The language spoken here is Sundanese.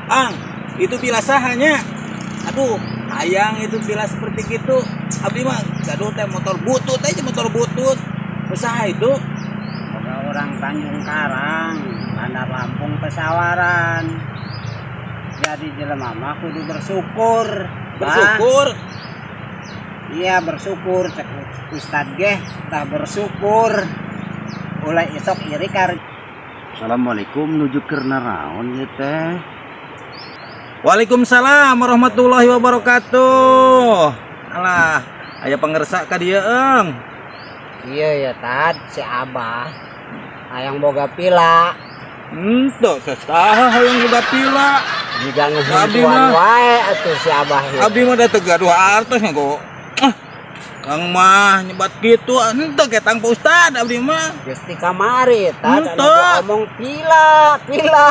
Ang, itu vila saha nya? Aduh, hayang itu vila seperti gitu. Abdi mah gaduh teh motor butut aja, motor butut. Usaha itu. Boga orang Tanjung Karang, Bandar Lampung Pesawaran. Jadi jelema mah kudu bersyukur. Bah. Bersyukur. Iya, bersyukur, cek Ustad ge tah bersyukur. Ulah isok iri kar. Assalamualaikum, nuju keur naraon ieu teh? Waalaikumsalam warahmatullahi wabarakatuh. Alah, aya pangersa ka dieu, Eng. Iya ya, Tad, si Abah hayang boga pila. Henteu, saha hayang boga pila? Jiga Abdi ngehuntuan mah. Wae atuh si Abah ieu. Abdi mah da teu gaduh artos kok. Ah, Kang mah nyebat gitu, henteu ketang Pak Ustad abdi mah. Geus ti kamari, Tad, Henteu. anu ngomong pila, pila.